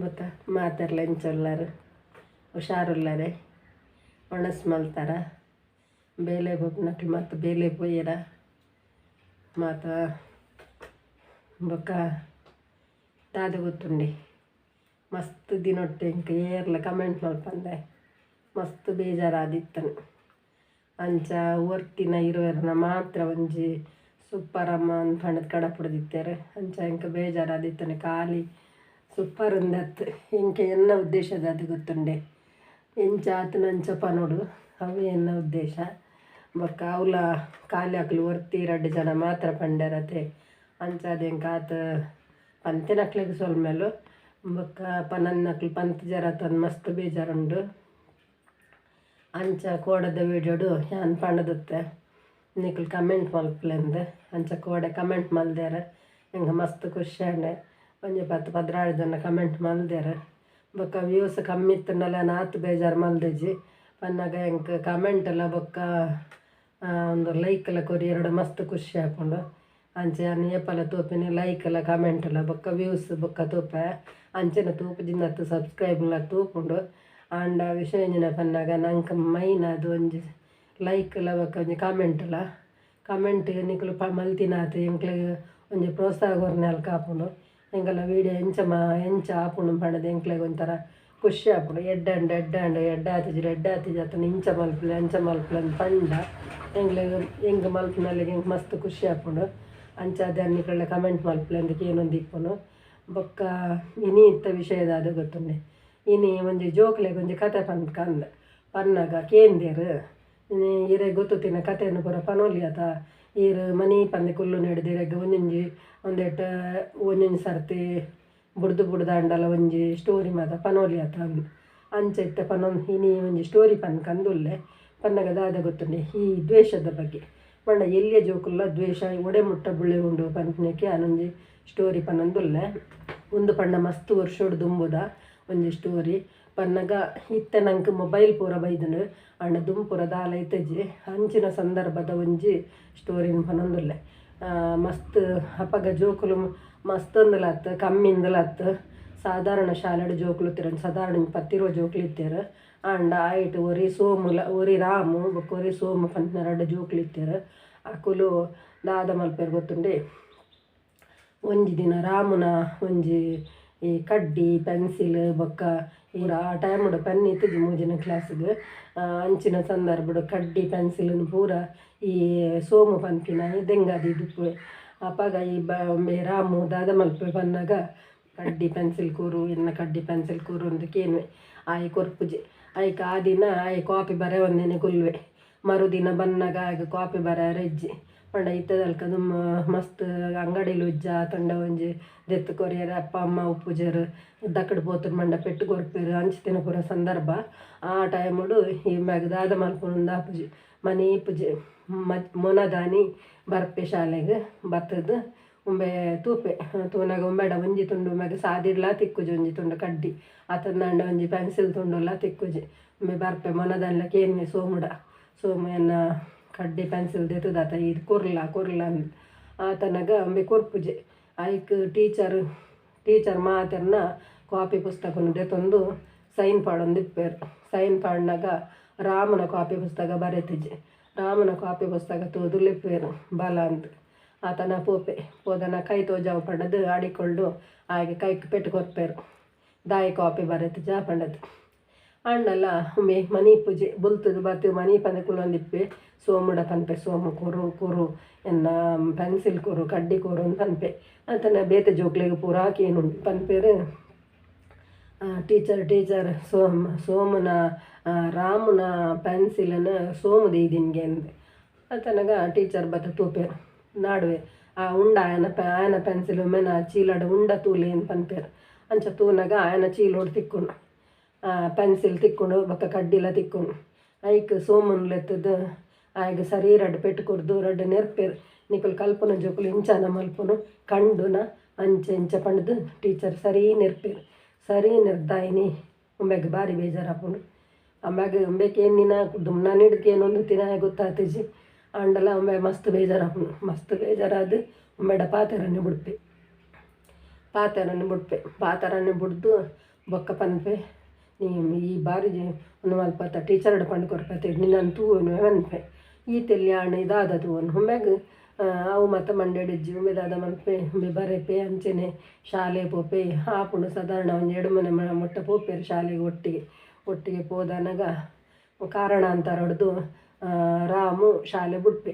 ಬೊಕ್ಕ ಮಾತೆರ್ಲ ಎಂಚ ಉಲ್ಲೆರ್ ಹುಷಾರುಲ್ಲೆರೆ ಒಣಸ್ ಮಲ್ತಾರ ಬೇಲೆ ಪೋಪಿನಕ್ಲು ಮಾತ ಬೇಲೆ ಪೋಯೆರ ಮಾತ ಬೊಕ್ಕ ದಾದ ಗೊತ್ತುಂಡೆ ಮಸ್ತ್ ದಿನೊಟ್ಟು ಎಂಕ್ ಏರ್ಲ ಕಮೆಂಟ್ ಮಲ್ಪಂದೆ ಮಸ್ತ್ ಬೇಜಾರಾದಿತ್ತುಂಡು. ಅಂಚ ಒರ್ತಿನ ಇರುವೆರ್ನ ಮಾತ್ರ ಒಂಜಿ ಸೂಪರ್ ಅಮ್ಮ ಪಂಡುದು ಕಡಪುಡ್ದಿತ್ತೆರ್. ಅಂಚ ಎಂಕ್ ಬೇಜಾರಾದಿತ್ತುಂಡು ಖಾಲಿ ಸೂಪರ್ ಉಂದತ್ ಎಂಕ್ ಎನ್ನ ಉದ್ದೇಶ ದಾದ ಗೊತ್ತುಂಡೆ ಎಂಚ ಆತುಂಡ ಅಂಚ ಪನೊಡು ಅವೇ ಎನ್ನ ಉದ್ದೇಶ. ಬೊಕ್ಕ ಅವ್ಲ ಖಾಲಿ ಅಕ್ಲು ಒರ್ತಿ ರಡ್ಡ್ ಜನ ಮಾತ್ರ ಪಂಡೆರತೆ ಅಂಚಾದ್ ಎಂಕ್ ಆತ್ ಪಂತಿನಕ್ಲೆಗ್ ಸೊಲ್ಮೆಲು ಬೊಕ್ಕ ಪನಂದಿನಕ್ಲು ಪಂತಿಜೆರತ ಮಸ್ತ್ ಬೇಜಾರುಂಡು. ಅಂಚ ಕೋಡೆದ ವೀಡಿಯೋಡು ಯಾನ್ ಪಂಡುದಿತ್ತೆ ನಿಕುಲು ಕಮೆಂಟ್ ಮಲ್ಪುಲೆಂದ್ ಅಂಚ ಕೋಡೆ ಕಮೆಂಟ್ ಮಲ್ದೆರ್ ಎಂಕ್ ಮಸ್ತ್ ಖುಷಿ ಆಂಡ್. ಒಂಜಿ 10 12 ಜನ ಕಮೆಂಟ್ ಮಲ್ದೆರ್. ಬೊಕ್ಕ ವ್ಯೂಸ್ ಕಮ್ಮಿ ಇತ್ತುಂಡಲ ಯಾನ್ ಆತ್ ಬೇಜಾರು ಮಲ್ದಿಜಿ ಪನ್ನಗ ಎಂಕ್ ಕಮೆಂಟ್ ಲ ಬೊಕ್ಕ ಒಂದು ಲೈಕ್ ಲ ಕೊರಿಯೆರ್ಡ ಮಸ್ತ್ ಖುಷಿ ಆಪುಂಡು. ಅಂಚ ಯಾನ್ ಏಪಲ ತೂಪಿನಿ ಲೈಕ್ ಲ ಕಮೆಂಟ್ ಲ ಬೊಕ್ಕ ವ್ಯೂಸ್ ಬೊಕ್ಕ ತೂಪೆ ಅಂಚನೆ ತೂಪುಜಿಂದತ್ ಸಬ್ಸ್ಕ್ರೈಬ್ ಲ ತೂಪುಂಡು. ಆಂಡ ವಿಷಯ ಎಂಚಿನ ಪನ್ನಗ ನಂಕ್ ಮೈನ್ ಆದ್ ಒಂಜಿ ಲೈಕ್ ಲ ಬೊಕ್ಕ ಒಂಜಿ ಕಮೆಂಟ್ ಲ ಕಮೆಂಟ್ ನಿಕುಲು ಮಲ್ತಿನಾತ್ ಎಂಕ್ಲೆಗ್ ಒಂಜಿ ಪ್ರೋತ್ಸಾಹ ಕೊರ್ನಲ್ಕ ಆಪುಂಡು. ಎಂಕಲ್ನ ವೀಡಿಯೋ ಎಂಚ ಎಂಚ ಆಪುಂಡು ಪಂಡುದು ಎಂಕ್ಲೆಗ್ ಒಂಥರ ಖುಷಿ ಆಪುಂಡು. ಎಡ್ಡೆ ಆಂಡ ಎಡ್ಡೆ ಆಂಡ್ ಎಡ್ಡೆ ಆತಿಜಿ ಎಡ್ಡೆ ಆತಿಜಿ ಅತ್ತಂಡ ಇಂಚ ಮಲ್ಪುಲೆ ಅಂಚ ಮಲ್ಪುಲೆ ಅಂದ್ ಪಂಡ ಎಂಕ್ಲೆಗ್ ಎಂಕ್ ಮಲ್ಪುನಲೆಗ್ ಎಂಕ್ ಮಸ್ತ್ ಖುಷಿ ಆಪುಂಡು. ಅಂಚಾದ್ ಯಾನ್ ನಿಕಲ್ನ ಕಮೆಂಟ್ ಮಲ್ಪುಲೆ ಅಂದ್ ಕೇನೊಂದು ಇಪ್ಪುನು. ಬೊಕ್ಕ ಇನಿ ಇತ್ತ ವಿಷಯ ದಾದ ಗೊತ್ತುಂಡೆ ಇನಿ ಒಂಜಿ ಜೋಕ್ಲೆಗ್ ಒಂಜಿ ಕತೆ ಪನ್ಕಂದ್ ಪನ್ನಗ ಕೇಂದೆರ್ ಇನಿ ಇರೆಗ್ ಗೊತ್ತುತ್ತಿನ ಕತೆನ್ ಪೂರ ಪನೊಲಿ ಅತ ಈರ್ ಮನಿ ಪಂದ್ ಕುಲ್ಲುನೆಡ್ದ್ ಇರೆಗ್ ಒಂಜೊಂಜಿ ಒಂದೆಟ್ ಒಂಜೊಂಜಿ ಸರ್ತಿ ಬುಡ್ದು ಬುಡ್ದಾಂಡಲ ಒಂಜಿ ಸ್ಟೋರಿ ಮಾತ ಪನೊಲಿ ಅತ ಅಂಚ ಇತ್ತೆ ಪನೊಂದು ಇನಿ ಒಂಜಿ ಸ್ಟೋರಿ ಪನ್ಕಂದುಲ್ಲೆ ಪನ್ನಗ ದಾದ ಗೊತ್ತುಂಡೆ ಈ ದ್ವೇಷದ ಬಗ್ಗೆ ಪಂಡ ಎಲ್ಯ ಜೋಕುಲ್ಲ ದ್ವೇಷ ಒಡೆ ಮುಟ್ಟ ಬುಳೆವುಂಡು ಪನ್ಪಿನಕ್ಕೆ ಯಾನೊಂಜಿ ಸ್ಟೋರಿ ಪನೊಂದುಲ್ಲೆ. ಉಂದು ಪಂಡ ಮಸ್ತ್ ವರ್ಷೊಡು ದುಂಬುದ ಒಂಜಿ ಸ್ಟೋರಿ ಪನ್ನಗ ಇತ್ತೆ ನಂಕ್ ಮೊಬೈಲ್ ಪೂರ ಬೈದುಂಡು ಆಂಡ ದುಂಬು ಪೂರ ದಾಲ ಇತ್ತುಜಿ ಅಂಚಿನ ಸಂದರ್ಭದ ಒಂಜಿ ಸ್ಟೋರಿನ್ ಪನೊಂದುಲ್ಲೆ. ಮಸ್ತ್ ಅಪಗ ಜೋಕುಲು ಮಸ್ತ್ ಅಂದುಲ ಅತ್ತ್ ಕಮ್ಮಿ ಅಂದುಲ ಅತ್ತ್ ಸಾಧಾರಣ ಶಾಲೆಡ್ ಜೋಕುಲು ಇತ್ತೆರ್ ಸಾಧಾರಣ 10 20 ಜೋಕುಲು ಇತ್ತೆರ್. ಆಂಡ ಆಯಿಟ್ ಒರಿ ಸೋಮುಲ ಒರಿ ರಾಮು ಬೊಕ್ಕ ಒರಿ ಸೋಮು ಪನ್ಪಿನ ರಡ್ಡ್ ಜೋಕುಲು ಇತ್ತೆರ್. ಅಕುಲು ದಾದ ಮಲ್ಪೆರ್ ಗೊತ್ತುಂಡೆ ಒಂಜಿ ದಿನ ರಾಮುನ ಒಂಜಿ ಈ ಕಡ್ಡಿ ಪೆನ್ಸಿಲ್ ಬೊಕ್ಕ ಪೂರ ಆ ಟೈಮುಡು ಪೆನ್ ಇತ್ತುಜಿ ಮೂಜನೇ ಕ್ಲಾಸ್ಗ್ ಅಂಚಿನ ಸಂದರ್ಭಡ್ ಕಡ್ಡಿ ಪೆನ್ಸಿಲ್ನ್ ಪೂರ ಈ ಸೋಮು ಪನ್ಪಿನ ದೆಂಗಾದ್ ಇದುಪ್ಪುವೆ. ಅಪಗ ಈ ರಾಮು ದಾದ ಮಲ್ಪುವೆ ಪನ್ನಗ ಕಡ್ಡಿ ಪೆನ್ಸಿಲ್ ಕೊರು ಎನ್ನ ಕಡ್ಡಿ ಪೆನ್ಸಿಲ್ ಕೊರು ಅಂದ್ ಕೇನುವೆ ಆಯೆ ಕೊರ್ಪುಜಿ. ಐಕ್ ಆ ದಿನ ಆಯೆ ಕಾಪಿ ಬರೆಯೊಂದೇನೆ ಕುಲ್ಲುವೆ. ಮರುದಿನ ಬನ್ನಗ ಆಯಗ್ ಕಾಪಿ ಬರೆಯರೆ ಇಜ್ಜಿ ಪಂಡ ಇತ್ತದಲ್ಕ ದುಂಬು ಮಸ್ತ್ ಅಂಗಡಿಲು ಇಜ್ಜ ಅತಂಡ ಒಂಜಿ ದೆತ್ತ್ ಕೊರಿಯರೆ ಅಪ್ಪ ಅಮ್ಮ ಉಪ್ಪುಜೆರ್ ದಕ್ಕಡ್ ಪೋತುಂಡು ಪಂಡ ಪೆಟ್ಟ್ ಕೊರ್ಪೆರ್ ಅಂಚಿತ್ತಿನ ಪೂರ ಸಂದರ್ಭ. ಆ ಟೈಮುಡು ಇಂಬ್ಯಗ್ ದಾದ ಮಲ್ಪುನು ಆಪುಜಿ ಮನಿ ಇಪ್ಪುಜಿ ಮೊನದಾನಿ ಬರ್ಪೆ ಶಾಲೆಗ್ ಬತ್ತುದು ಉಂಬೆ ತೂಪೆ ತೂನಗ ಉಂಬೆಡ ಒಂಜಿ ತುಂಡು ಉಂಬ್ಯಗ್ ಸಾದಿಡ್ಲಾ ತಿಕ್ಕುಜಿ ಒಂಜಿ ತುಂಡು ಕಡ್ಡಿ ಅತ್ತಂದಾಂಡ ಒಂಜಿ ಪೆನ್ಸಿಲ್ ತುಂಡುಲ ತಿಕ್ಕುಜಿ. ಉಂಬೆ ಬರ್ಪೆ ಮೊನದಾನಿಲ ಕೇನ್ವೆ ಸೋಮುಡ ಸೋಮು ಎನ್ನ ಕಡ್ಡಿ ಪೆನ್ಸಿಲ್ ದೆತ್ತುದಾತ ಈರ್ ಕೊರ್ಲ ಕೊರ್ಲ ಅಂದ್ ಆತನಗ ಉಂಬೆ ಕೊರ್ಪುಜಿ. ಐಕ್ ಟೀಚರ್ ಮಾತೆರ್ನ ಕಾಪಿ ಪುಸ್ತಕನ್ ದೆತ್ತೊಂದು ಸೈನ್ ಪಾಡೊಂದಿಪ್ಪೆರ್. ಸೈನ್ ಪಾಡ್ನಗ ರಾಮನ ಕಾಪಿ ಪುಸ್ತಕ ಬರೆತಿಜಿ. ರಾಮನ ಕಾಪಿ ಪುಸ್ತಕ ತೂದು ಲೆಪ್ಪುವೆರ್ ಬಲ ಅಂದ್ ಆತನ ಪೋಪೆ ಪೋದನ ಕೈ ತೋಜಾವು ಪಂಡುದು ಆಡಿಕೊಂಡು ಆಯಗ್ ಕೈಕ್ ಪೆಟ್ಟ್ ಕೊರ್ಪೆರ್ ದಾಯೆ ಕಾಪಿ ಬರೆತಿಜ ಪಂಡುದು. ಆಂಡಲ ಉಂಬೆ ಮನಿ ಇಪ್ಪುಜಿ ಬುಲ್ತುದು ಬತ್ತ್ ಮನಿ ಪಂದ್ ಕುಲ್ಲೊಂದಿಪ್ಪೆ ಸೋಮುಡ ಪನ್ಪೆ ಸೋಮು ಕೊರು ಕೊರು ಎನ್ನ ಪೆನ್ಸಿಲ್ ಕೊರು ಕಡ್ಡಿ ಕೊರು ಅಂದ್ ಪನ್ಪೆ ಆತನ ಬೇತೆ ಜೋಕ್ಲೆಗ್ ಪೂರಾ ಕೇನುಂಡು ಪನ್ಪೆರ್ ಟೀಚರ್ ಟೀಚರ್ ಸೋಮುನ ರಾಮುನ ಪೆನ್ಸಿಲ್ನ್ ಸೋಮು ದೀದಿನ್ಗೆ ಅಂದ್ ಆತನಗ ಟೀಚರ್ ಬತ್ತ್ ತೂಪೆರ್ ನಾಡುವೆ ಆ ಉಂಡ ಆಯನ ಪೆನ್ಸಿಲ್ ಉಂಬೆನ ಚೀಲಡ್ ಉಂಡ ತೂಲೆ ಅಂದ್ ಪನ್ಪೆರ್. ಅಂಚ ತೂನಗ ಆಯನ ಚೀಲೋಡು ತಿಕ್ಕುಂಡು ಪೆನ್ಸಿಲ್ ತಿಕ್ಕುಂಡು ಬೊಕ್ಕ ಕಡ್ಡಿಲ ತಿಕ್ಕುಂಡು. ಐಕ್ ಸೋಮುನ್ ಲೆತ್ತುದು ಆಯಗ್ ಸರಿ ರಡ್ಡ್ ಪೆಟ್ಟ್ ಕೊರ್ದು ರಡ್ಡ್ ನೆರ್ಪೆರ್ ನಿಕುಲು ಕಲ್ಪುನ ಜೋಕುಲು ಇಂಚಾನ ಮಲ್ಪುನು ಕಂಡುನ ಅಂಚ ಇಂಚ ಪಂಡುದು ಟೀಚರ್ ಸರಿ ನೆರ್ಪೆರ್. ಸರಿ ನೆರ್ದಾಯಿನಿ ಉಂಬೆಗ್ ಬಾರಿ ಬೇಜಾರಾಪುಂಡು. ಅಂಬ್ಯಾಗ್ ಉಂಬೆ ಕೇಂದಿನ ದುಮ್ನಾನಿಡ್ ಕೇನೊಂದು ತಿನಾಯ ಗೊತ್ತಾತಿಜಿ ಆಂಡಲ ಉಂಬೆ ಮಸ್ತ್ ಬೇಜಾರಾಪುಂಡು. ಮಸ್ತ್ ಬೇಜಾರಾದ್ ಉಂಬೆಡ ಪಾತೆರನೆ ಬುಡ್ಪೆ. ಪಾತೆರನೆ ಬುಡ್ಪೆ ಪಾತೆರನೆ ಬುಡ್ದು ಬೊಕ್ಕ ಪನ್ಪೆ ಈ ಬಾರಿ ಉಂದು ಮಲ್ಪತ್ತ ಟೀಚರ್ಡ ಪಂಡ್ ಕೊರ್ಪೆ ನಿನ್ನನ್ ತೂವೊನುವೆ ಪನ್ಪೆ ಈ ತೆಲ್ಯ ಆಂಡ ದಾದ ತೂವೊನು ಉಂಬೆಗ್ ಅವು ಮಾತ ಮಂಡೆಡ್ ಇಜ್ಜಿ ಉಂಬೆ ದಾದ ಮಲ್ಪೆ ಉಂಬೆ ಬರೆಪೆ ಅಂಚೆನೆ ಶಾಲೆ ಪೋಪೆ ಆಪುಂಡು ಸಾಧಾರಣ ಒಂಜಿ ಎಡ್ಮನೆ ಮುಟ್ಟ ಪೋಪೆರ್ ಶಾಲೆಗೆ ಒಟ್ಟಿಗೆ ಒಟ್ಟಿಗೆ ಪೋದನಗ ಕಾರಣಾಂತರಡ್ದು ರಾಮು ಶಾಲೆ ಬುಡ್ಪೆ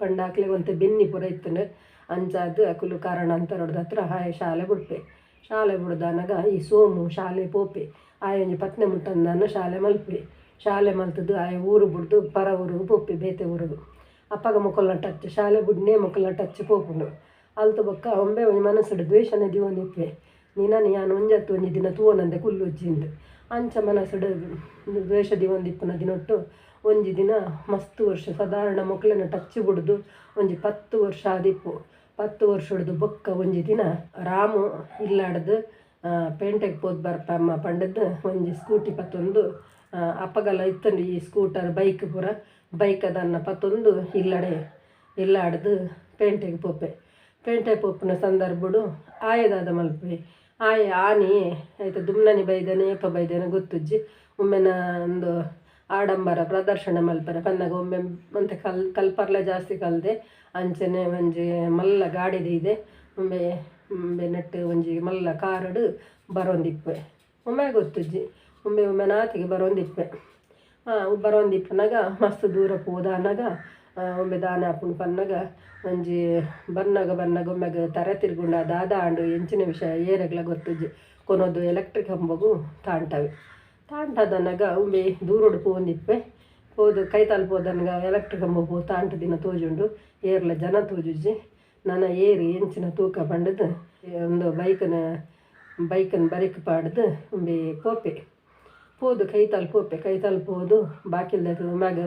ಪಂಡ ಅಕ್ಲೆಗ್ ಒಂತೆ ಬೆನ್ನಿ ಪೂರ ಇತ್ತುಂಡು ಅಂಚಾದ್ ಅಕುಲು ಕಾರಣಾಂತರಡ್ದು ಹತ್ರ ಆಯೆ ಶಾಲೆ ಬುಡ್ಪೆ ಶಾಲೆ ಬುಡ್ದಾನಗ ಈ ಸೋಮು ಶಾಲೆ ಪೋಪೆ ಆಯೆ ಒಂಜಿ ಪತ್ತನೇ ಮುಟ್ಟಂದಾನ ಶಾಲೆ ಮಲ್ಪೆ ಶಾಲೆ ಮಲ್ತುದು ಆಯೆ ಊರು ಬುಡ್ದು ಪರ ಊರುಗು ಪೋಪೆ ಬೇತೆ ಊರುಗು ಅಪ್ಪಗ ಮೊಕಲ್ನ ಟಚ್ ಶಾಲೆ ಬುಡ್ನೇ ಮೊಕಲ್ನ ಟಚ್ ಪೋಪುಂಡು ಅಲ್ತು ಬೊಕ್ಕ ಒಂಬೆ ಒಂಜಿ ಮನಸ್ಸುಡು ದ್ವೇಷನೆ ದೀವೊಂದಿಪ್ಪೆ ನಿನನ್ ಯಾನ್ ಒಂಜತ್ತು ಒಂಜಿ ದಿನ ತೂವೊನಂದೆ ಕುಲ್ಲುಜ್ಜಿಂದ್ ಅಂಚ ಮನಸ್ಸುಡು ದ್ವೇಷ ದೀವೊಂದಿಪ್ಪುನ ದಿನೊಟ್ಟು ಒಂಜಿ ದಿನ ಮಸ್ತ್ ವರ್ಷ ಸಾಧಾರಣ ಮೊಕ್ಲೆನ ಟಚ್ ಬುಡ್ದು ಒಂಜಿ 10 ವರ್ಷ ಆದಿಪ್ಪು 10 ವರ್ಷಡ್ದು ಬೊಕ್ಕ ಒಂಜಿ ದಿನ ರಾಮು ಇಲ್ಲಾಡ್ದು ಪೇಂಟೆಗ್ ಪೋದು ಬರ್ಪಮ್ಮ ಪಂಡದ್ದು ಒಂಜಿ ಸ್ಕೂಟಿ ಪತ್ತೊಂದು ಅಪ್ಪಗಲ ಇತ್ತುಂಡು ಈ ಸ್ಕೂಟರ್ ಬೈಕ್ ಪೂರ ಬೈಕ್ ಅದನ್ನು ಪತ್ತೊಂದು ಇಲ್ಲಡೆ ಇಲ್ಲಾಡ್ದು ಪೇಂಟೆಗ್ ಪೋಪೆ ಪೇಂಟೆ ಪೋಪುನ ಸಂದರ್ಭಡು ಆಯೆ ದಾದ ಮಲ್ಪೆ ಆಯೆ ಆನಿ ಐತ ದುಮ್ನನಿ ಬೈದನೆ ಏಪ ಬೈದನೆ ಗೊತ್ತುಜ್ಜಿ ಒಮ್ಮೆನ ಒಂದು ಆಡಂಬರ ಪ್ರದರ್ಶನ ಮಲ್ಪೆರೆ ಪನ್ನಗ ಒಮ್ಮೆ ಒಂತೆ ಕಲ್ಪರ್ಲ ಜಾಸ್ತಿ ಕಲ್ದೆ ಅಂಚನೆ ಒಂಜಿ ಮಲ್ಲ ಗಾಡಿ ದೀದೆ ಉಂಬೆ ಉಂಬೆ ನೆಟ್ ಒಂಜಿ ಮಲ್ಲ ಕಾರುಡು ಬರೋಂದಿಪ್ಪೆ ಒಮ್ಮೆ ಗೊತ್ತುಜ್ಜಿ ಉಂಬೆ ಒಮ್ಮೆ ನಾತಿಗೆ ಬರೋಂದಿಪ್ಪೆ ಬರೋಂದಿಪ್ಪುನಗ ಮಸ್ತ್ ದೂರ ಪೋದಾನಗ ಒಂಬೆ ದಾನೆ ಆಪುಂಡು ಪನ್ನಗ ಒಂಜಿ ಬನ್ನಗ ಬನ್ನಗ ಒಮ್ಮೆಗ್ ತರೆ ತಿರ್ಗುಂಡ ದಾದ ಆಂಡು ಎಂಚಿನ ವಿಷಯ ಏರೆಗ್ಲ ಗೊತ್ತುಜ್ಜಿ ಕೊನೊದು ಎಲೆಕ್ಟ್ರಿಕ್ ಕಂಬಗು ತಾಂಟವೆ ತಾಂಟದನಗ ಉಂಬೆ ದೂರೊಡು ಪೋವೊಂದಿಪ್ಪೆ ಪೋದು ಕೈತಲ್ ಪೋದನಗ ಎಲೆಕ್ಟ್ರಿಕ್ ಕಂಬ ಪೋ ತಾಂಟ ದಿನ ತೋಜುಂಡು ಏರ್ಲ ಜನ ತೋಜುಜ್ಜಿ ನನ ಏರು ಎಂಚಿನ ತೂಕ ಪಂಡದು ಒಂದು ಬೈಕನ್ ಬರಿಕ್ ಪಾಡ್ದು ಉಂಬೆ ಪೋಪೆ ಪೋದು ಕೈತಲ್ ಪೋಪೆ ಕೈತಲ್ ಪೋದು ಬಾಕಿಲ್ದ ಮ್ಯಾಗ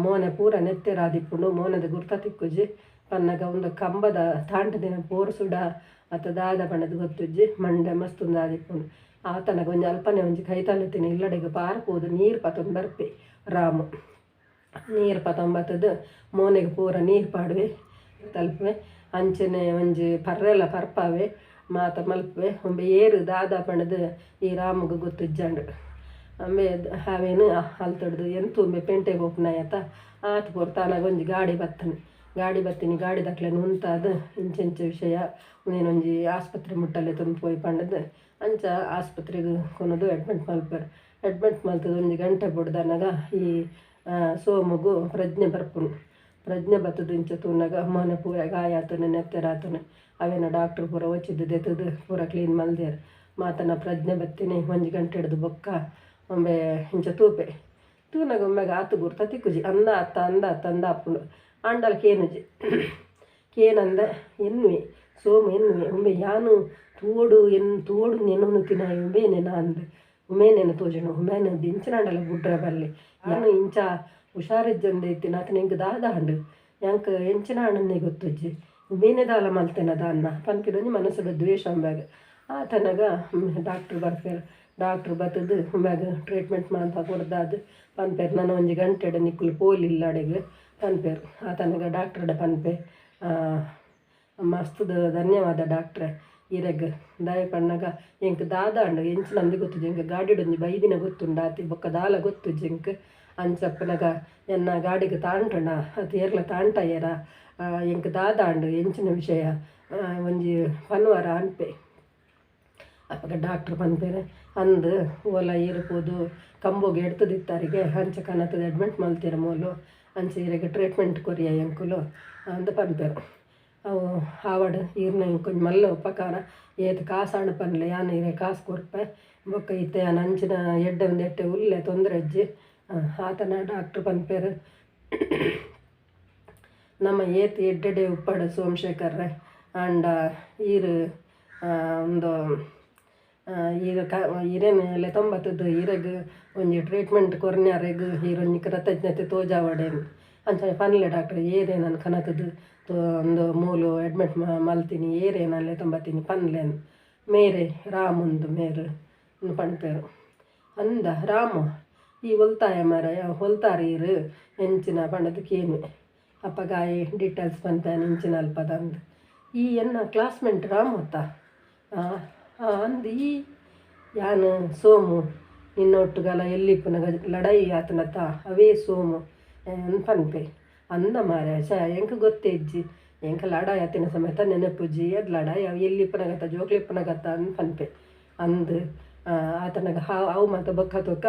ಮೋನೆ ಪೂರ ನೆತ್ತೆರಾದಿಪ್ಪುಂಡು ಮೋನೆದ ಗುರ್ತ ತಿಕ್ಕುಜಿ ಪನ್ನಗ ಒಂದು ಕಂಬದ ತಾಂಟ ದಿನ ಪೋರ್ಸುಡ ಅತ್ತ ದಾದ ಪಂಡದು ಗೊತ್ತುಜ್ಜಿ ಮಂಡೆ ಮಸ್ತ್ ಉಂದಾದಿಪ್ಪುಂಡು ಆತನಗ ಒಂಜಿ ಅಲ್ಪನೆ ಒಂಜಿ ಕೈತಲ್ ಇಲ್ಲಡೆಗ್ ಪಾರ್ ಪೋದು ನೀರು ಪತ್ತೊಂದು ಬರ್ಪೆ ರಾಮು ನೀರು ಪತ್ತೊಂಬತ್ತದು ಮೋನೆಗೆ ಪೂರ ನೀರು ಪಾಡುವೆ ತಲುಪುವೆ ಅಂಚನೆ ಒಂಜಿ ಪರ್ರೆಲ ಪರ್ಪಾವೆ ಮಾತ ಮಲ್ಪುವೆ ಒಂಬೆ ಏರು ದಾದ ಪಂಡದು ಈ ರಾಮುಗು ಗೊತ್ತುಜ್ಜಂಡು ಅಂಬೆ ಅವೇನು ಅಲ್ತೊಡ್ದು ಎಂತ ಉಂಬೆ ಪೇಂಟೆಗ್ ಪೋಪುನಾಯತ ಆತ್ ಪೊರ್ತಾನಗ ಒಂಜಿ ಗಾಡಿ ಬತ್ತನೆ ಗಾಡಿ ಬತ್ತಿನಿ ಗಾಡಿ ದಕ್ಲೆನ್ ಉಂತಾದ್ ಇಂಚೆಂಚ ವಿಷಯ ಉಂದೇನೊಂಜಿ ಆಸ್ಪತ್ರೆ ಮುಟ್ಟಲೆ ತಂದು ಪೋಯಿ ಪಂಡದು ಅಂಚ ಆಸ್ಪತ್ರೆಗ್ ಕೊನೊದು ಅಡ್ಮಿಟ್ ಮಲ್ಪೆರ್ ಅಡ್ಮಿಟ್ ಮಲ್ತುದು ಒಂಜಿ ಗಂಟೆ ಬುಡ್ದನಗ ಈ ಸೋಮುಗು ಪ್ರಜ್ಞೆ ಬರ್ಪುಂಡು ಪ್ರಜ್ಞೆ ಬತ್ತುದು ಇಂಚ ತೂನಗ ಮೋನೆ ಪೂರ ಗಾಯ ಆತುಂಡು ನೆತ್ತೆರ್ ಆತುಂಡು ಅವೇನ ಡಾಕ್ಟ್ರ್ ಪೂರ ಒಚ್ಚಿದ್ ದೆತ್ತುದು ಪೂರ ಕ್ಲೀನ್ ಮಲ್ದೆರ್ ಮಾತನ ಪ್ರಜ್ಞೆ ಬತ್ತಿನಿ ಒಂಜಿ ಗಂಟೆ ಹಿಡ್ದು ಬೊಕ್ಕ ಒಂಬೆ ಇಂಚ ತೂಪೆ ತೂನಗ ಒಮ್ಮೆಗ್ ಆತು ಗುರ್ತ ತಿಕ್ಕುಜಿ ಅಂದ ಅತ್ತ ಅಂದ ಅತ್ತ ಅಂದ ಆಪುಂಡು ಆಂಡಲ ಕೇನುಜಿ ಕೇನಂದೆ ಎನ್ನುವೆ ಸೋಮು ಎನ್ನುವೆ ಉಂಬೆ ಯಾನು ತೂವೊಡು ತೂವೊಡು ಎನ್ನೊಂದು ತಿನಾಯಿ ಉಂಬೇನೆನ ಅಂದ್ ಉಮೇನೆನ ತೋಜುಂಡು ಉಮೇನ ದಿಂಚಿನಾಂಡಲ ಬುಡ್ರೆ ಬಲ್ಲೆ ಯಾನು ಇಂಚ ಹುಷಾರಿಜ್ಜಂದೆ ಇತ್ತಿನ ಆತನ ಎಂಕ್ ದಾದ ಆಂಡ್ ಯಾಂಕ್ ಎಂಚಿನ ಆಂಡಂದೇ ಗೊತ್ತುಜ್ಜಿ ಉಮೇನೆ ದಾಲ ಮಲ್ತೆನ ದಾನ್ನ ಪನ್ಪಿನ ಒಂಜಿ ಮನಸ್ಸುಡು ದ್ವೇಷ ಉಂಬ್ಯಾಗ್ ಆತನಗ ಡಾಕ್ಟ್ರ್ ಬರ್ಪೆರ್ ಡಾಕ್ಟ್ರ್ ಬತ್ತುದು ಉಂಬ್ಯಾಗ್ ಟ್ರೀಟ್ಮೆಂಟ್ ಮಾತ ಕೊರ್ದಾದ್ ಪನ್ಪೆರ್ ನನ ಒಂಜಿ ಗಂಟೆಡ್ ನಿಕುಲು ಪೋಲಿ ಇಲ್ಲಡೆಗ್ ಪನ್ಪೆರ್ ಆತನಗ ಡಾಕ್ಟ್ರಡ ಪನ್ಪೆ ಮಸ್ತ್ ಧನ್ಯವಾದ ಡಾಕ್ಟ್ರೆ ಇರೆಗ್ ದಾಯೆ ಪನ್ನಗ ಎಂಕ್ ದಾದ ಆಂಡ್ ಎಂಚಿನ ಅಂದ್ ಗೊತ್ತುಜ್ಜಿ ಎಂಕ್ ಗಾಡಿಡ್ ಒಂಜಿ ಬೈದಿನ ಗೊತ್ತುಂಡು ಆತೆ ಬೊಕ್ಕ ದಾಲ ಗೊತ್ತುಜ್ಜಿ ಎಂಕ್ ಅಂಚಪ್ಪನಗ ಎನ್ನ ಗಾಡಿಗ್ ತಾಂಟುಂಡ ಅತ್ ಏರ್ಲ ತಾಂಟಯೆರ ಎಂಕ್ ದಾದ ಆಂಡ್ ಎಂಚಿನ ವಿಷಯ ಒಂಜಿ ಪನ್ವರ ಅನ್ಪೆ ಅಪಗ ಡಾಕ್ಟ್ರ್ ಪನ್ಪೆರ್ ಅಂದ್ ಓಲ ಈರ್ ಪೋದು ಕಂಬೊಗು ಎಡ್ತುದಿತ್ತಾರಿಗೆ ಅಂಚ ಕನತುದು ಅಡ್ಮಿಟ್ ಮಲ್ತೆರ್ ಮೂಲು ಅಂಚ ಇರೆಗ್ ಟ್ರೀಟ್ಮೆಂಟ್ ಕೊರಿಯ ಎಂಕುಲು ಅಂದ್ ಪನ್ಪೆರ್ ಅವು ಆವಡ್ ಈರ್ನ ಎಂಕ್ ಒಂಜಿ ಮಲ್ಲ ಉಪಕಾರ ಏತ್ ಕಾಸಾಂಡ ಪನ್ಲೆ ಯಾನ್ ಇರೆಗ್ ಕಾಸ್ ಕೊರ್ಪೆ ಬೊಕ್ಕ ಇತ್ತೆ ಯಾನ್ ಅಂಚಿನ ಎಡ್ಡೆ ಒಂಜಿ ಎಡ್ಡೆ ಉಲ್ಲೆ ತೊಂದರೆ ಇಜ್ಜಿ ಆತನ ಡಾಕ್ಟ್ರ್ ಪನ್ಪೆರ್ ನಮ ಏತ್ ಎಡ್ಡೆಡೆ ಉಪ್ಪಡ್ ಸೋಮಶೇಖರ್ರೆ ಆಂಡ ಈರ್ ಉಂದು ಈರ್ ಇರೆನ್ ಲೆತೊಂಬತ್ತುದು ಇರೆಗ್ ಒಂಜಿ ಟ್ರೀಟ್ಮೆಂಟ್ ಕೊರ್ನ್ಯಾರೆಗ್ ಈರೊಂಜಿ ಕೃತಜ್ಞತೆ ತೋಜಾವೊಡೇಂದ್ ಅಂಚ ಪನ್ಲೆ ಡಾಕ್ಟ್ರೆ ಏರ್ ಎನನ್ ಕನತುದು ಉಂದು ಮೂಲು ಅಡ್ಮಿಟ್ ಮಲ್ತಿನಿ ಏರ್ ಎನನ್ ಲೆತೊಂಬತ್ತಿನಿ ಪನ್ಲೆ ಮೇರೆ ರಾಮುಂದು ಮೇರ್ ಇಂದ್ ಪನ್ಪೆರ್ ಅಂದ ರಾಮು ಈ ಒಲ್ತಾಯ ಮಾರಾಯ ಒಲ್ತಾರ್ ಈರ್ ಎಂಚಿನ ಪಂಡುದು ಕೇನುವೆ ಅಪಗ ಆಯೆ ಡೀಟೇಲ್ಸ್ ಪನ್ಪೆ ಇಂಚಿನ ಅಲ್ಪದಂದ್ ಈ ಎನ್ನ ಕ್ಲಾಸ್ಮೇಟ್ ರಾಮು ಅತ್ತ ಅಂದ್ ಈ ಯಾನ್ ಸೋಮು ನಿನ್ನ ಒಟ್ಟುಗಲ ಎಲ್ಲಿಪ್ಪುನಗ ಲಡಾಯಿ ಆತುಂಡತ್ತ ಅವೇ ಸೋಮು ಅಂದ್ ಪನ್ಪೆ ಅಂದ ಮಾರ್ರೆ ಛೆ ಎಂಕ್ ಗೊತ್ತೇ ಇಜ್ಜಿ ಎಂಕ್ ಲಡಾಯಿ ಆತಿನ ಸಮೇತ ನೆನಪುಜಿ ಅದು ಲಡಾಯಿ ಅವು ಎಲ್ಲಿಪ್ಪುನಗತ್ತ ಜೋಕ್ಲು ಇಪ್ಪುನಗತ್ತ ಅಂದ್ ಪನ್ಪೆ ಅಂದ್ ಆತನಗ ಹಾವು ಅವು ಮಾತ ಬೊಕ್ಕ ತೂಕ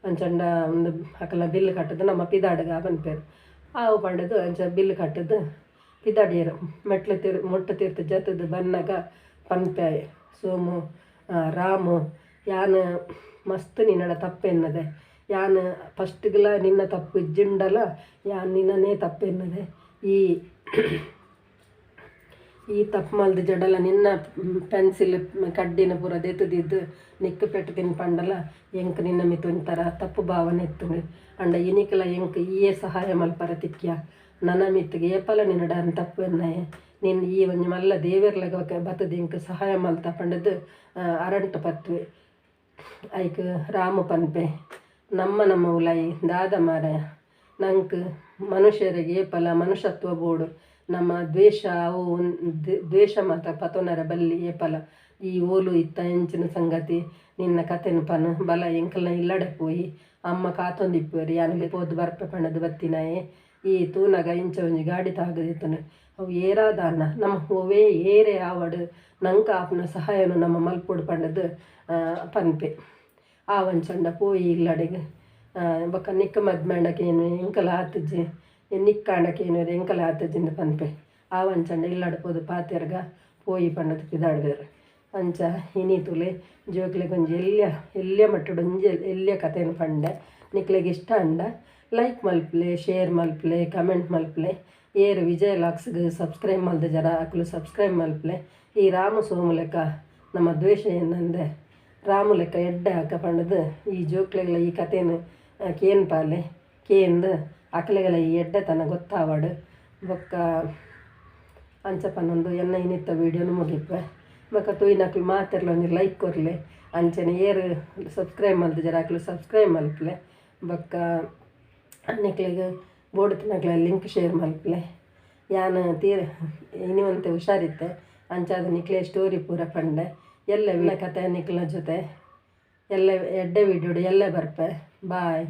ಅಂಚಂಡ ಉಂದು ಅಕಲ್ನ ಬಿಲ್ಲ್ ಕಟ್ಟುದು ನಮ ಪಿದಾಡುಗ ಪನ್ಪೆರ್ ಆವು ಪಂಡುದು ಅಂಚ ಬಿಲ್ಲ್ ಕಟ್ಟುದು ಪಿದಾಡಿಯೆರ್ ಮೆಟ್ಲು ತಿರ್ ಮೊಟ್ಟು ತಿರ್ತು ಜತ್ತುದು ಬನ್ನಗ ಪನ್ಪೆ ಆಯೆ ಸೋಮು ರಾಮು ಯಾನ್ ಮಸ್ತ್ ನಿನ್ನಡ ತಪ್ಪು ಎನ್ನುದೆ ಯಾನ್ ಫಸ್ಟ್ಗ್ಲ ನಿನ್ನ ತಪ್ಪು ಇಜ್ಜಿಂಡಲ ಯಾನ್ ನಿನ್ನನೇ ತಪ್ಪು ಎನ್ನುದೆ ಈ ಈ ತಪ್ಪು ಮಲ್ದ್ ಜಡಲ ನಿನ್ನ ಪೆನ್ಸಿಲ್ ಕಡ್ಡಿನ ಪೂರ ದೆತ್ತ್ದಿದ್ ನಿಕ್ಕ್ ಪೆಟ್ಟ್ ತಿನ್ಪಂಡಲ ಎಂಕ್ ನಿನ್ನ ಮಿತ್ತ್ ಒಂಥರ ತಪ್ಪು ಭಾವನೆ ಇತ್ತ್ಂಡ್ ಆಂಡ ಇನಿಕ್ಲ ಎಂಕ್ ಈಯೇ ಸಹಾಯ ಮಲ್ಪರೆ ತಿಕ್ಯ ನನ ಮಿತ್ತ್ಗ್ ಏಪಲ ನಿನ್ನಡ ಯಾನ್ ತಪ್ಪು ಎನ್ನಯೆ ನಿನ್ನ ಈ ಒಂಜಿ ಮಲ್ಲ ದೇವೆರ್ಲೆಕ ಬತ್ತ್ದ್ ಎಂಕ್ ಸಹಾಯ ಮಲ್ತ ಪಂಡ್ದ್ ಅರಂಟ್ ಪತ್ತುವೆ ಐಕ್ ರಾಮು ಪನ್ಪೆ ನಮ್ಮ ನಮ್ಮ ಉಲಾಯಿ ದಾದ ಮಾರಾಯ ನಂಕ್ ಮನುಷ್ಯೆರೆಗ್ ಏಪಲ ಮನುಷ್ಯತ್ವ ಬೋಡು ನಮ ದ್ವೇಷ ಅವು ದ್ವೇಷ ಮಾತ ಪತೊನರೆ ಬಲ್ಲಿ ಏಪಲ ಈ ಓಲು ಇತ್ತ ಎಂಚಿನ ಸಂಗತಿ ನಿನ್ನ ಕತೆನ್ ಪನ್ ಬಲ ಎಂಕಲ್ನ ಇಲ್ಲಡೆ ಪೋಯಿ ಅಮ್ಮ ಕಾತೊಂದಿಪ್ಪುವೆರ್ ಯಾನ್ ಪೋದು ಬರ್ಪೆ ಪಂಡ್ದ್ ಬತ್ತಿನಾಯೆ ಈ ತೂನಗ ಇಂಚ ಒಂಜಿ ಗಾಡಿ ತಾಗುದಿತ್ತುಂಡು ಅವು ಏರಾ ದಾನ್ನ ನಮ ಒವ್ವೇ ಏರೇ ಆವಡ್ ನಂಕ್ ಆಪುನ ಸಹಾಯೊನು ನಮ ಮಲ್ಪೊಡು ಪಂಡ್ದ್ ಪನ್ಪೆ ಆವಂಚಂಡ ಪೋಯಿ ಇಲ್ಲಡೆಗ್ ಬೊಕ್ಕ ನಿಕ್ಕ್ ಮದ್ಮೆ ಆಂಡ ಕೇನುವೆ ಎಂಕಲ ಆತುಜಿ ನಿಕ್ಕ್ ಆಂಡ ಕೇನುವೆರ್ ಎಂಕಲ ಆತುಜಿಂದ್ ಪನ್ಪೆ ಆವಂಚಂಡ ಇಲ್ಲಡ್ ಪೋದು ಪಾತೆರ್ಗ ಪೋಯಿ ಪಂಡ್ದ್ ಪಿದಾಡ್ವೆರ್ ಅಂಚ ಇನಿ ತೂಲೆ ಜೋಕ್ಲೆಗ್ ಒಂಜಿ ಎಲ್ಯ ಎಲ್ಯ ಮಟ್ಟಡ್ ಒಂಜಿ ಎಲ್ಯ ಕತೆನ್ ಪಂಡೆ ನಿಕ್ಲೆಗ್ ಇಷ್ಟ ಆಂಡ ಲೈಕ್ ಮಲ್ಪುಲೆ ಶೇರ್ ಮಲ್ಪುಲೆ ಕಮೆಂಟ್ ಮಲ್ಪುಲೆ ಏರ್ ವಿಜಯ ಲಾಕ್ಸ್ಗ್ ಸಬ್ಸ್ಕ್ರೈಬ್ ಮಲ್ದಿಜರ ಅಕುಲು ಸಬ್ಸ್ಕ್ರೈಬ್ ಮಲ್ಪುಲೆ ಈ ರಾಮ ಸೋಮು ಲೆಕ್ಕ ನಮ್ಮ ದ್ವೇಷ ಎನ್ನಂದೆ ರಾಮು ಲೆಕ್ಕ ಎಡ್ಡೆ ಆಕ ಪಂಡ್ದ್ ಈ ಜೋಕ್ಲೆಗ್ಲ ಈ ಕತೆನ್ ಕೇನ್ಪಾಲೆ ಕೇಂದ್ ಅಕ್ಲೆಗ್ಲ ಈ ಎಡ್ಡೆತನ ಗೊತ್ತಾವಡ್ ಬೊಕ್ಕ ಅಂಚ ಪನೊಂದು ಎನ್ನ ಇನಿತ್ತ ವೀಡಿಯೋನು ಮುಗಿಪುವೆ ಬೊಕ್ಕ ತೂಯಿನಕ್ಲು ಮಾತೆರ್ಲ ಒಂಜಿ ಲೈಕ್ ಕೊರ್ಲೆ ಅಂಚನೆ ಏರ್ ಸಬ್ಸ್ಕ್ರೈಬ್ ಮಲ್ದಿಜರ ಅಕ್ಲು ಸಬ್ಸ್ಕ್ರೈಬ್ ಮಲ್ಪುಲೆ ಬೊಕ್ಕ ನಿಕ್ಲೆಗ್ ಬೋಡುತ್ತಿನಕ್ಲೆ ಲಿಂಕ್ ಶೇರ್ ಮಲ್ಪುಲೆ ಯಾನ್ ತೀರ್ ಇನಿ ಒಂತೆ ಹುಷಾರಿತ್ತೆ ಅಂಚಾದ್ ನಿಕ್ಲೆ ಸ್ಟೋರಿ ಪೂರ ಪಂಡೆ ಎಲ್ಲೆ ಕತೆ ನಿಕ್ಲೆನ ಜೊತೆ ಎಲ್ಲೆ ಎಡ್ಡೆ ವೀಡಿಯೋಡು ಎಲ್ಲೆ ಬರ್ಪೆ ಬಾಯ್.